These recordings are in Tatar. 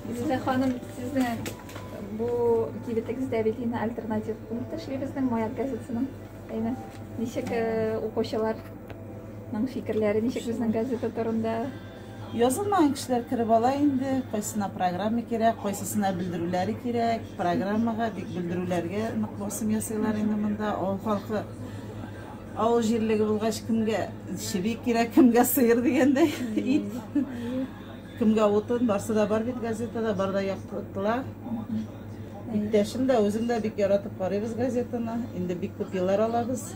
Илүзә ханым, сезнең бу кибетегездә бит инде альтернатив пункт эшли безнең Маяк газетасының. Әйме, ничек э, укучыларның фикерләре, ничек безнең газета турында? Язылмаган кешеләр кереп ала инде, кайсына программа кирәк, кайсысына белдерүләре кирәк. Программага бик белдерүләргә нык басым ясыйлар инде монда. Авыл халкы авыл җирлеге булгач, кемгә чеби кирәк, кемгә сыер дигәндәй, ит. Кемгә утын, барсы да бар бит газетада, бар да яктыртыла. Иптәшем дә, үзем дә бик яратып карыйбыз газетаны. Инде бик күп еллар алабыз.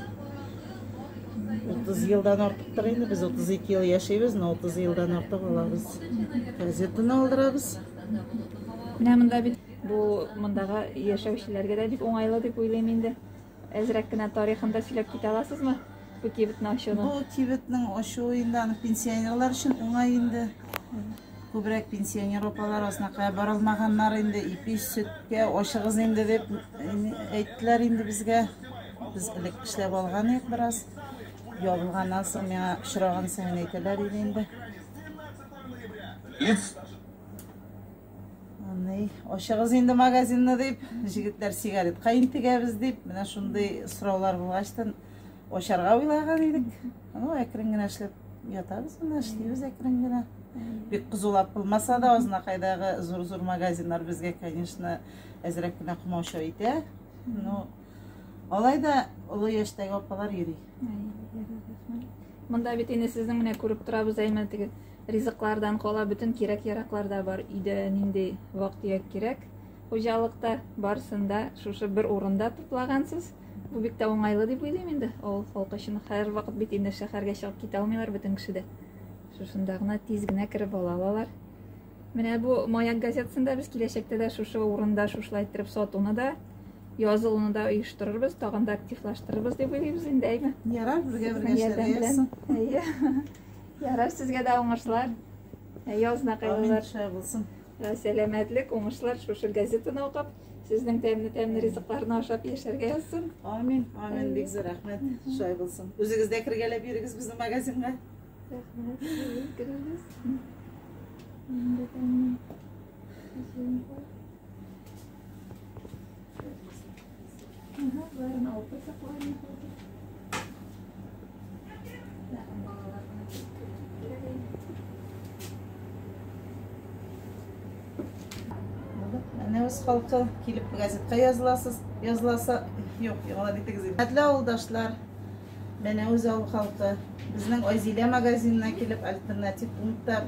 30 елдан артыктыр инде, без 32 ел яшибез, но 30 елдан артык алабыз. Газетаны алдырабыз. Менә монда бит бу мондагы яшәүчеләргә дә бик уңайлы дип уйлыйм инде. Әзрәк кенә тарихын да сөйләп китә аласызмы? Бу кибетне ачуны. Бу кибетнең ачуы инде аны пенсионерлар өчен уңай инде. Күбрәк пенсионер апалар азнакая бара алмаганнар инде, ипи, сөткә ачыгыз инде дип әйттеләр инде безгә. Без элек эшләп алган идек бераз. Ябылганнан соң миңа очраган саен әйтәләр иде инде. Аны ачыгыз инде магазинны дип, җегетләр сигаретка интегәбез дип, менә шундый сораулар булгачтан ачарга уйлаган идек. Ну, әкрен генә эшләп ятабыз менә, эшлибез әкрен генә. Бик кызулап булмаса да, Азнакайдагы зур-зур магазиннар безгә, конечно, әзрәк кенә комачау итә. Но алай да олы яшьтәге апалар йөри. Монда бит инде сезнең менә күреп торабыз, әйме теге ризыклардан кала бөтен кирәк-яраклар да бар. Өйдә нинди вак-төяк кирәк, хуҗалыкта барысын да шушы бер урында туплагансыз. Бу бик тә уңайлы дип уйлыйм инде авыл халкы өчен. Һәрвакыт бит инде шәһәргә чыгып китә алмыйлар бөтен кеше дә. Шушында гына тиз генә кереп ала алалар. Менә бу Маяк газетасында без киләчәктә дә шушы урында шушылай иттереп сатуны да, язылуны да оештырырбыз, тагын да активлаштырырбыз дип уйлыйбыз инде, әйме? Ярар, бергә бергә эшләргә язсын. Әйе. Ярар, сезгә дә уңышлар. Язна кайлар. Амин, булсын. Сәламәтлек, уңышлар шушы газетаны укып, сезнең тәмле-тәмле ризыкларны ашап яшәргә язсын. Амин, амин, бик зур рәхмәт. Шулай булсын. Үзегез дә кергәләп йөрегез безнең магазинга. Рәхмәт, керегез. Барын алып куйсак була инде хәзер. Балалар гына килеп Әнәвез халкы килеп газетка языласыз, языласа, юк, яңалап итегез. Хөрмәтле авылдашлар, Мәнәвез авыл халкы, безнең Айзилә магазинына килеп, альтернатив пунктта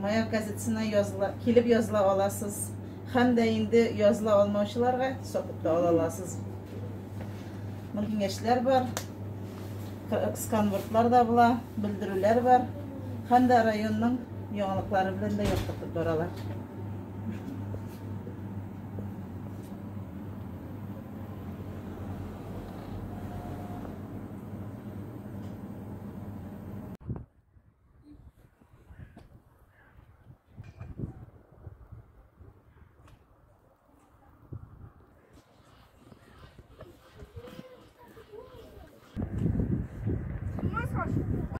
Маяк газетасына языла, килеп языла аласыз. Һәм дә инде языла алмаучыларга сатып та ала аласыз. Мондый киңәшләр бар, сканвордлар да була, белдерүләр бар. Һәм дә районның яңалыклары белән дә яктыртып баралар.